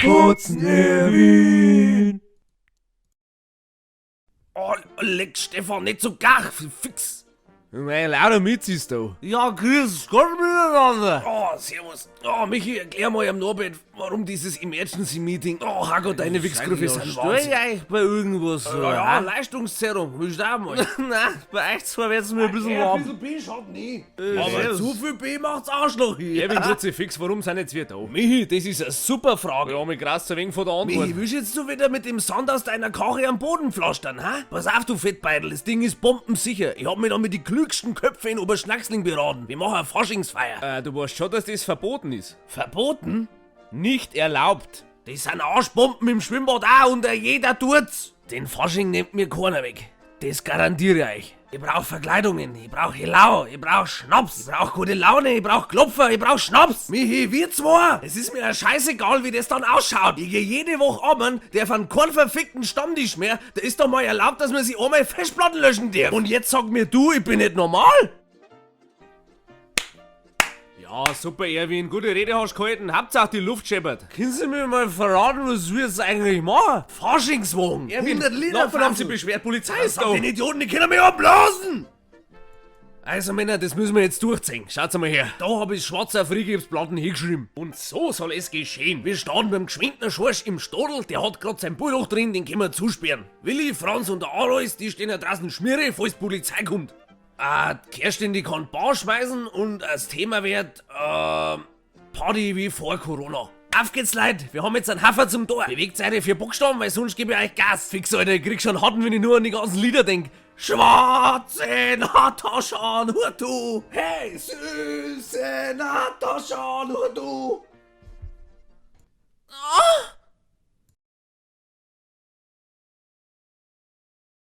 Fotzen Erwin. Oh, leck Stefan, nicht so gar, fix. Mei, lauter Mitzis da. Ja, grüß Gott miteinander. Oh, servus. Oh, Michi, erklär mal am Norbert, warum dieses Emergency Meeting. Oh, Herrgott, deine Wichsgriffe sind Stör Wahnsinn. ich euch bei irgendwas? Ja, ja, Leistungszerrung, willst du auch mal? Nein, bei euch zwei wird's mir ein bisschen Ja, ein warm. bisschen B schaut nie. Aber servus. zu viel B macht's Arschloch hier. Erwin Kruzifix, warum sind jetzt wir da? Michi, das ist eine super Frage. Ja, mich grast ein wenig von der Antwort. Michi, willst jetzt du wieder mit dem Sand aus deiner Karre am Boden pflastern, ha? Pass auf, du Fettbeidel, das Ding ist bombensicher. Ich hab mich da mit den klügsten Köpfen in Oberschnacksling beraten. Wir machen eine Faschingsfeier. Du weißt schon, dass das verboten ist. Verboten? Nicht erlaubt. Das sind Arschbomben im Schwimmbad auch und jeder tut's. Den Fasching nimmt mir keiner weg. Das garantiere ich euch. Ich brauch Verkleidungen, ich brauch Helau, ich brauch Schnaps, ich brauch gute Laune, ich brauch Klopfer, ich brauch Schnaps. Michi, wir zwei. Es ist mir ja scheißegal, wie das dann ausschaut. Ich geh jede Woche an, der von keinem verfickten Stammtisch mehr, da ist doch mal erlaubt, dass man sich einmal Festplatten löschen darf. Und jetzt sag mir du, ich bin nicht normal? Ja, super, Erwin. Gute Rede hast du gehalten. Hauptsache die Luft scheppert. Können Sie mir mal verraten, was wir jetzt eigentlich machen? Faschingswagen. Erwin, 100 Liter Nachbarn haben sie Fassel. beschwert, Polizei ist Sag da. den Idioten, die können mich abblasen! Also Männer, das müssen wir jetzt durchziehen. Schaut's mal her. Da hab ich schwarz auf Rigipsplatten hingeschrieben. Und so soll es geschehen. Wir starten beim Geschwindner Schorsch im Stadel, der hat grad sein Bullloch drin, den können wir zusperren. Willi, Franz und der Alois, die stehen da draußen Schmiere, falls die Polizei kommt. Die Kerstin, die kann Bar schmeißen und das Thema wird, Party wie vor Corona. Auf geht's, Leute, wir haben jetzt einen Hafer zum Tor. Bewegt eure 4 Buchstaben, weil sonst gebe ich euch Gas. Fix, Alter, ich krieg schon Harten, wenn ich nur an die ganzen Lieder denk. Schwarze Natascha, nur du. Hey, süße Natascha, nur du.